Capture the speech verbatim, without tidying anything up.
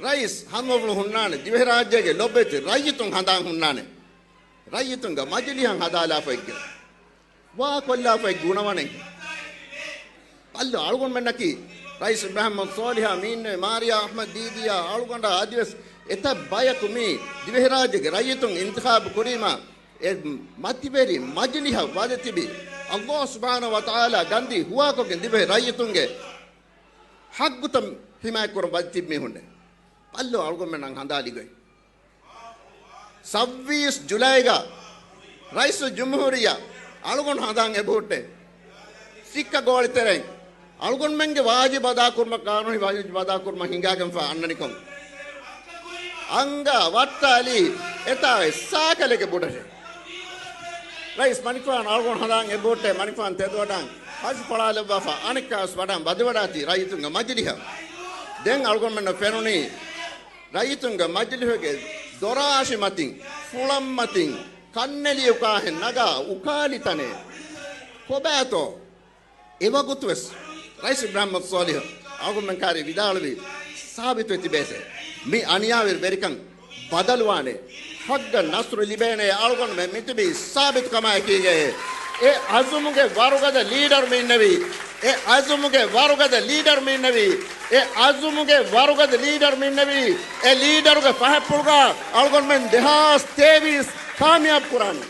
ރައީސް ހަނދުމަފުޅު ހުންނާނެ، ދިވެހިރާއްޖޭގެ ލޮބުވެތި ރައްޔިތުން ހަނދާން ހުންނާނެ. ރައްޔިތުންގެ މަޖިލީހަށް ހަނދާލާފައިގެ ވާ ކޮށްލާފައި ގުނަވަނެ. ބައްލަ އަޅުގަނޑުމެންނަކީ ރައީސް އިބްރާހިމް ސޯލިހާ މީންނެވި މާރިޔާ އަޙްމަދު ދީދީއާ އަޅުގަނޑާ އަދިވެސް އެތައް ބަޔަކު މީ ދިވެހިރާއްޖޭގެ ރައްޔިތުން އިންތިޚާބު ކުރީމާ، އެ މަތިވެރި މަޖިލީހަށް ވަދެތިބި، އައްލާހު ސުބްޙާނަހު ވަތަޢާލާ ގަންދީ ހުވާކޮށްގެން ދިވެހި ރައްޔިތުންގެ ޙައްޤުތައް ޙިމާޔަތްކުރަން ވަދެތިބި މީހުންނެ. ބައްލަ އަޅުގަނޑުމެންނަށް ހަނދާން ލިބޭ. ސައްބީސް ޖުލައިގަ ރައީސުލްޖުމްހޫރިއްޔާ އަޅުގަނޑު ހަނދާން އެބަހުއްޓޭ. ސިއްކަ ގޯޅި ތެރެއިން އަޅުގަނޑުމެންގެ ވާޖިބު އަދާކުރުމަށް، ޤާނޫނީ ވާޖިބު އަދާކުރުމަށް ހިނގާގެންފާ އަންނަނިކޮށް، އަނގަ ވައްޓާލީ އެތާ ސާކަލެއްގެ ބުޑަށޭ. ރައީސް މަނިކުފާނު އަޅުގަނޑު ހަނދާން އެބަހުއްޓޭ، މަނިކުފާނު ތެދުވަޑާން ހަށި ފަޅާލައްވާފަ، އަނެއްކާވެސް ވަޑާން ވަދެވަޑާތީ ރައްޔިތުންގެ މަޖިލީހަށް. ދެން އަޅުގަނޑުމެންނަށް ފެނުނީ، ރައްޔިތުންގެ މަޖިލީހުގެ ދޮރާށި މަތިން، ފުޅަށް މަތިން، ކަންނެލި އުކާހެން ނަގާ އުކާލި ތަނެއް. ކޮބާތޯ؟ އެވަގުތުވެސް ރައީސް އިބްރާހިމް ސޯލިހު އަޅުގަނޑުމެން ކާރި ވިދާޅުވި، ސާބިތުވެ ތިބޭސޭ، މި އަނިޔާވެރި ވެރިކަން ބަދަލުވާނެ، ޙައްޤަށް ނަޞްރު ލިބޭނެ، އަޅުގަނޑުމެން މިތިބީ ސާބިތު ކަމާއެކީގައޭ. އެ އަޒުމުގެ ވަރުގަދަ ލީޑަރު މި އިންނެވީ. އެ އަޒުމުގެ ވަރުގަދަ ލީޑަރު މި އިންނެވީ. އެ އަޒުމުގެ ވަރުގަދަ ލީޑަރު މި އިންނެވީ. އެ ލީޑަރުގެ ފަހަތްޕުޅުގަ އަޅުގަނޑުމެން ދެހާސް ތޭވީސް ކާމިޔާބު ކުރާނެ.